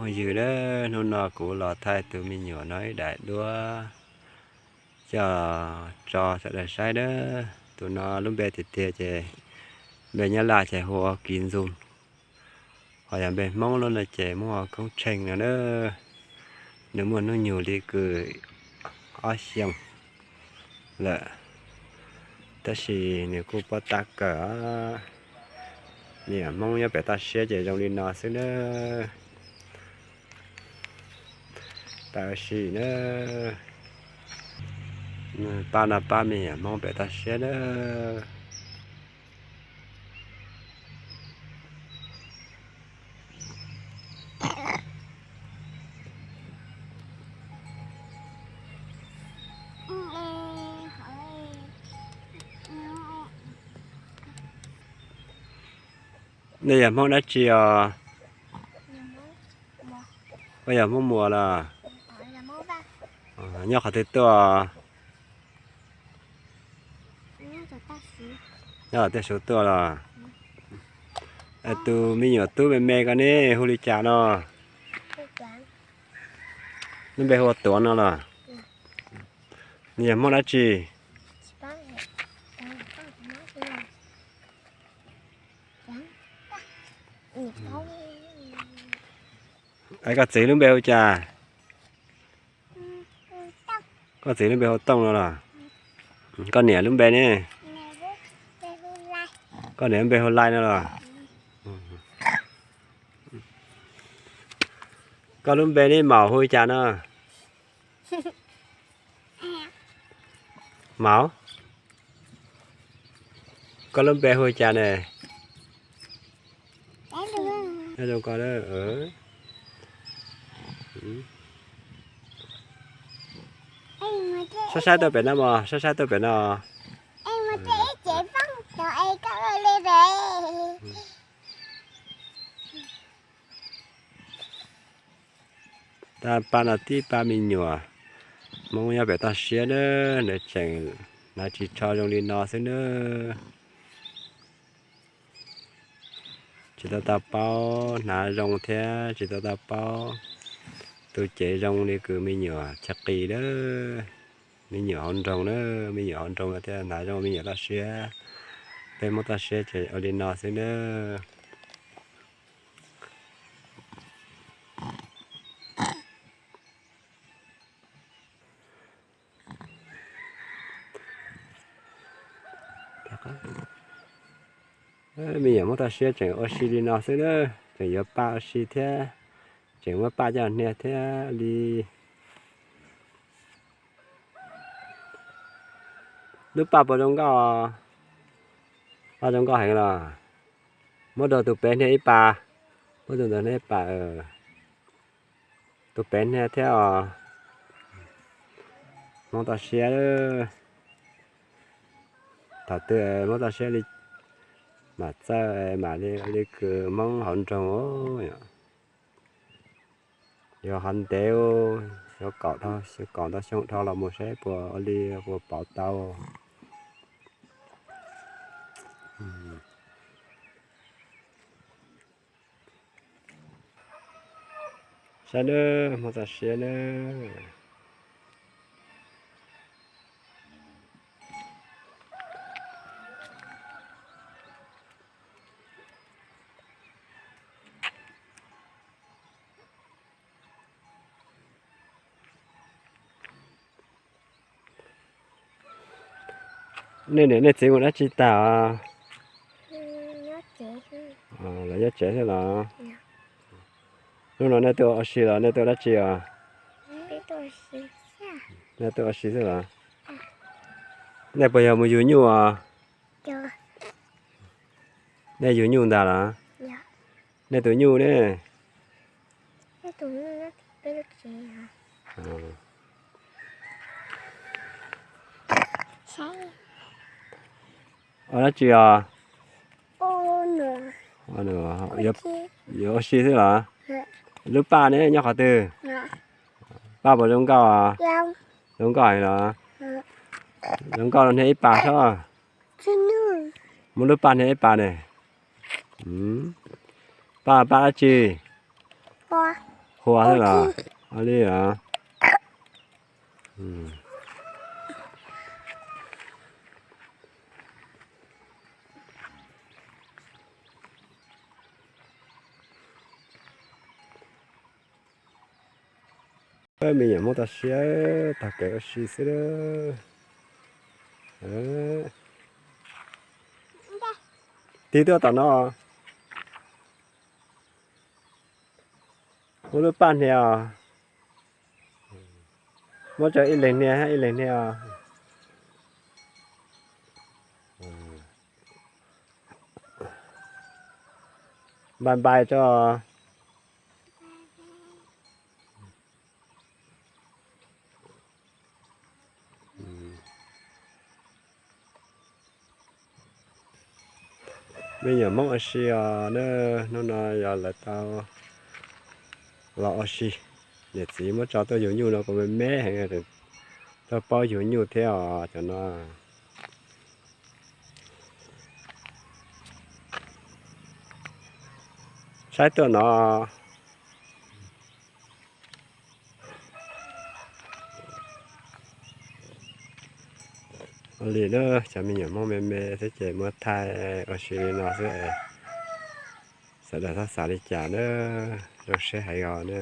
Phooj ywg na, hnub no kuv los thaij tus me nyuam no ib daim duab coj tso sawv daws saib na. Tus no lub npe tiag tiag ces npe Nyab Laj ces hu ua Kiv Ntxoo, ho yog npe Hmoob lub no ces muab hu ua Koob Tsheej no na. Nws muaj hnub nyoog li kwv ob xyoos lawm, tab sis nws kuj pob tab kawg. Me nyuam Hmoob nyob pem toj siab ces zoo li no xwb na. Pab ua si na, pab no pab me nyuam Hmoob pem toj siab na. Nej yog Hmoob dab tsi os? Koj yog Hmoob Muas los? Nyob qhov twg tuaj? Nyob tej Suav tuaj los? Tus me nyuam tub me me ko ne hu li cas no? Lub npe hu ua Tuav no los? Nws yog Hmoob dab tsi? Es koj txiv lub npe hu cas? Koj txiv lub npe hu Tooj no los? Koj niam lub npe ne? Koj niam lub npe hu Lais no los? Koj lub npe ne maum hu cas no? Maum, koj lub npe hu cas ne? Zoo ko, saib saib tuaj pem no mog, saib saib tuaj pem no. Tab pab no tib pab me nyuam Hmoob nyob pem toj siab na, lawv tseem hnav ris tsho zoo li no xwb na. Tsis tau tau paub hnav zoo thiab tsis tau tau paub tu cev zoo li kws me nyuam chaw qis na, me nyuam hauv nroog na, me nyuam hauv nroog thiaj hnav zoo me nyuam toj siab. Peb Hmoob toj siab ces ua li no xwb na. Me nyuam Hmoob toj siab tseem ua si li no xwb na, tseem yuav paj ua si thiab, tseem muab paj coj hnia thiab li. Lub paj puas zoo nkauj? Paj zoo nkauj heev los? Muab rau tus pem hnia ib pas, muab tus ntawd hnia ib pas. Tus pem hnia thiab os. Hmoob toj siab, thaum twg Hmoob toj siab li mam txawj mam li li kws Hmoob hauv nroog. Yuav hov ntev, yuav kaum ntau xyoo dhau los mus saib puas ua li, puas pauv tau. Saib nawb, Hmoob toj siab nawb. Nej niam nej txiv mus dab tsi tag os? Los nyob tsev xwb los? Hnub no nej tuaj ua si los nej tuaj dab tsi os? Nej tuaj ua si xwb los? Nej puas yog mus yug nyuj os? Nej yug nyuj ntag los? Nej tus nyuj ne? Ua dab tsi os? Yuav ua si xwb los? Lub paj ne nyob qhov twg? Paj puas zoo nkauj? Zoo nkauj heev los? Zoo nkauj no hnia ib pas sob. Muab lub paj hnia ib pas ne. Paj, paj dab tsi? Ua xwb los? Ua li os. Me nyuam Hmoob toj siab tog kev ua si xwb. Tig tuaj tom no. Muab lub paj hnia os. Muab tso ib leeg hnia, ib leeg hnia os. Npai npai tso. Me nyuam Hmoob ua si os na, hnub no yog lawv tau los ua si. Niam txiv muab tso tuaj yug nyuj no kuj me me heev, tuaj paub yug nyuj thiab os cov no. Saib tuaj no. Ua li na, cov me nyuam Hmoob me me xwb ces muab thaij ua si li no xwb es sawv daws txhob xav li cas na, zoo siab heev os na.